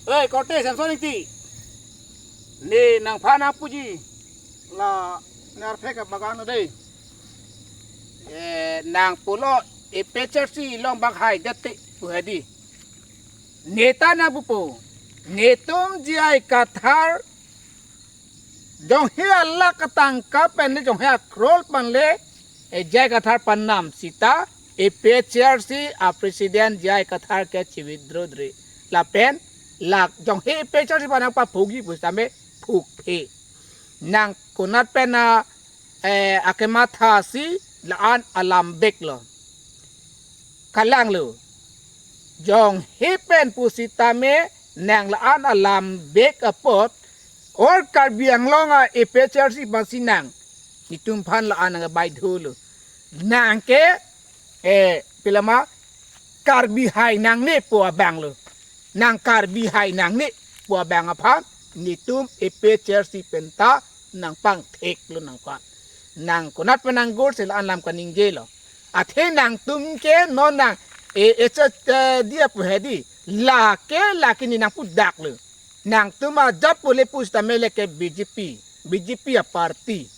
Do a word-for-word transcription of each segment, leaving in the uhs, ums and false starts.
Oi, korte Samson Ingti. Ne nangphan nangpuji. La nerphek abagan lo dei. Eh, nang pulo A P H L C along bang hai jate pu hedi. Neta nangpupo. Netum J I Kathar jonghe alakh atangka pen le jonghe akrol pen le, eh, J I Kathar pannam sita, A P H L C a president J I Kathar ke chi-withdraw dri. Lapen lak jonghe A P H L C pannam paphugi pusitame phukphe. Nang konat pen a, eh, akematha si la-an alam bek lo. Kalang lo. Jonghe pen pusitame nang la-an alam bek apot, or Karbi Anglong a A P H L C pensi nang, netum phan la-an nang bai dhu lo. Nang ke, eh, pilama Karbi hai nangne pu abang lo. Nang Karbi hai nangne pu abang aphan, netum A P H L C penta nangpangthek lo nangphan. Nang konat pen nang gol si la-an alam kaningje lo. Athe nangtum ke non nang, eh, eh, cha, cha, dia pu hedi. Lake, lake ne nangpu dak lo. Nangtum ajat pule pusitame le ke B J P, B J P a party.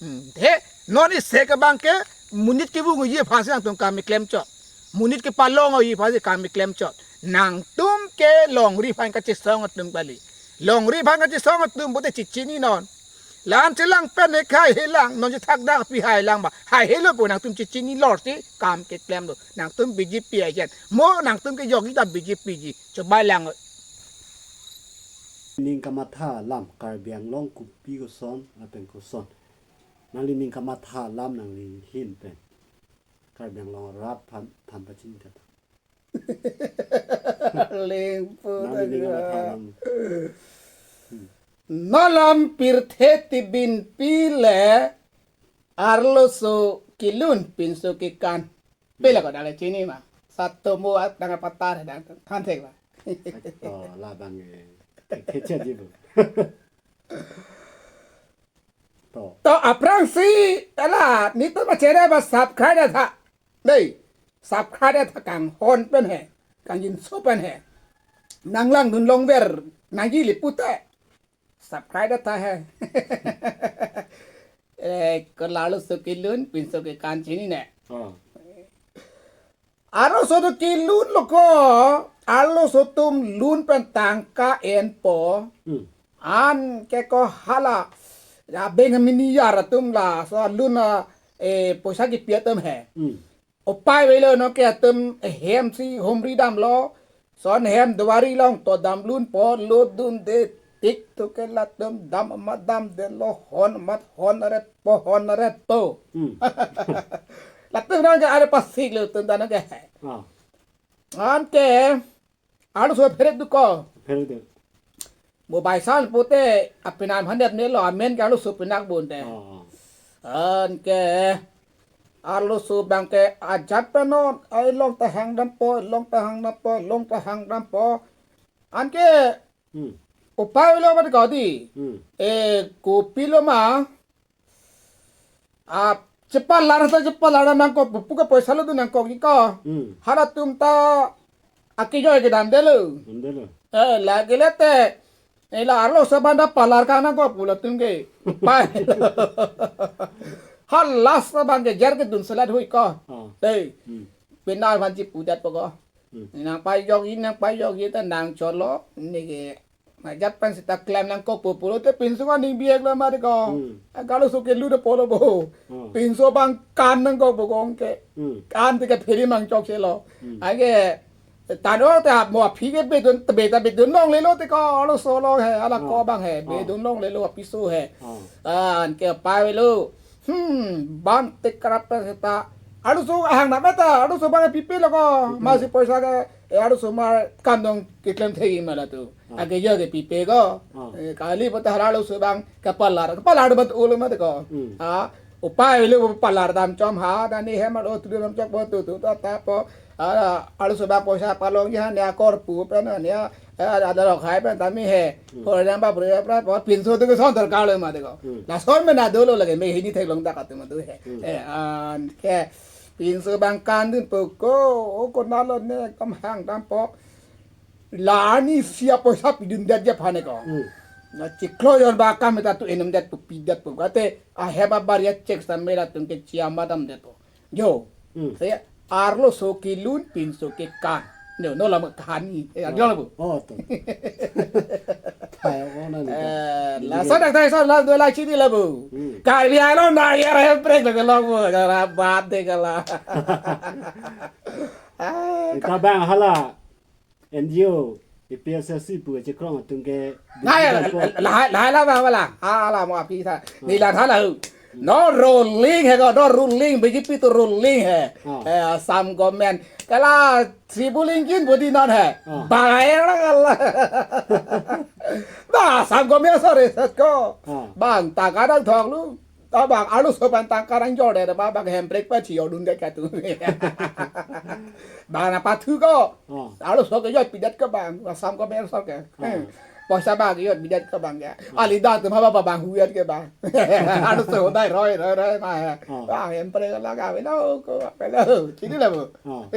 Hmm, the, non isi ke bang ke, monit kevung-ji aphansi nangtum kam keklem chot. Monit kepalong-ji aphansi kam keklem chot. Nangtum ke longri aphan kachesong atum kali. Longri aphan kachesong atum pute chichini non. La-an chelang pen ne khei helang, non chethak dak pi hai lang ba. Hai helo pu nangtum chichini lor si kam keklem lo. Nangtum B J P agent. Mo nangtum ke yogi ta B J P ji. Chobai lang. Ning kamatha alam Karbi Anglong kopi koson lapen koson. Nangli ning kamatha alam nangli ahin pen Karbi Anglong arat aphan than pachini tha. Lengpo. Nangli ning kamatha alam. Hmm. Nonlam pirthe tibin pile arloso kelun pinso kekan. Pele ko dale chini ma. Satu mo at nang patar dang than thek ba. To labang eh. Kecha ji bu. To. To aphrangsi ala netum ma chere ba subscribe tha. Dei. Subscribe tha kanghon pen he. Kangjinso pen he. Nang langdun longver nangji li pute. Subscribe tha he. Eh, ko arloso kelun pinso kekan chinine. Oh. Arloso atum kelun lo ko, arloso atum lun pen tangka enpo. Hmm. Anke ko hala, ya beng mini yar atum laso lun a, eh, poisa kepi atum he. Hmm. Upai avelo non ke atum hem si humri damlo. Son hem duari along to dam lunpo, lo dunde tik tu ke latum dam amat damdelo, hon amat hon aretpo, hon aretpo. Hmm. Latum nang ke are pasik lo tun tanang ke. Ah. Anke arloso pherek duk ko. Pherek duk. Mo baisan pute apenan phan det melo, amen ke arloso pinak bun te. Oh. Anke arloso abang ke ajat pen non, ai long ta hang dampo, long ta hang dampo, long ta hang dampo. Anke Hmm. Upai avelo mat ko di. Hmm. Eh, kopilo ma. Ah, chepalar ta chepalar nangkok, pupu ke poisa lo dun nangkok ji ko. Hmm. Halatum ta akejo kedamdelo. Damdelo. Eh, lake le te. Eh, la arloso abang ta palar ka nangkok pu latum ke. Upai. Halas abang ke jer kedun selat hui ko. Oh. Dei. Hmm. Benar banji pudat po ko. Hmm. Nang pajok-i, nang pajok-i ta nang cholo, neke ajat pen seta klem nangkok pu pulote pinso aning biek lo mat ko. Hmm. Arloso kelun apotlo bo. Hmm. Pinso abang kan nangkok bo kong ke. Hmm. Kan te ke phiri mang chokche lo. Hmm. Ake tano te mo aphi ke bedun, beta bedun longlelo te ko arloso along he, ala ko Hmm. abang he, Hmm. bedun longlelo apiso he. Hmm. Anke upai avelo. Hmm, bang tekrap pen seta. Arloso ahang na meta, arloso abang pipe lo ko. Pipe. Masi poisa ke, eh, arloso mar kandong keklem thei ma latum. Ah. Akejo ke pipe ko. Ah. Eh, kali pota arloso abang kepalar, kepalar bat ulo mat ko. Hmm. Ah, upai avelo palar dam chom ha, dan ni hem aro tu dam chok bo tu tu ta ta po. Ah, arloso abang poisa palong ya ne akor pu pen ne, ah, ada rok hai pen tame he. Hmm. Hor jam ba bre pra po pinso tu ke son darkar lo mat ko. Hmm. Lason mena dolo lake me hini theklong dak atum tu he. Hmm. Eh, anke pinso abang kan dunpo ko, o konatlo ne kam hang dampo. La arnisi apoisa pidundetji aphan ko. Hmm. Na chiklo jon ba akam ta tu enumdet pu pidet pu. Kate ahem abar ya chek stamera tum ke chiam adam det pu. Jo. Hmm. Saya arloso kelun pinso kekan. No, no lama kahani. Eh, ada lama. Oh, to. Thai, oh, na ni. Eh, la sa dak thai sa la do la chini la bu. Hmm. Karbi Anglong na ya re break la la bu. Kala bat de kala. Ah, Ita bang hala N G O, A P H L C pu chekrong atum ke. Hai, digital po. Lahai, lahai la bang wala. Hala mo api sa. Ni la thala hu. No ruling hai ko, no ruling, B J P to ruling hai. Ah. Eh, Assam government. Kala Tribuling kin budi non hai. Ah. Bahai la kala. Ba Assam government sorry sat ko. Ah. Bang ta kadang thok lu. Abang arloso pen tangka rang jor de ba bang hemprek pa chi odun de katu. Bang na pathu ko. Oh. Arloso ke jor pidet ke bang, Assam government ke. Oh. Poisa bang jor pidet ke bang ya. Oh. Ali da tu ma ba bang huyat ke bang. Arloso dai roi roi roi ma. Oh. Bang hemprek la ga velo ko velo. Chini la bu. Oh.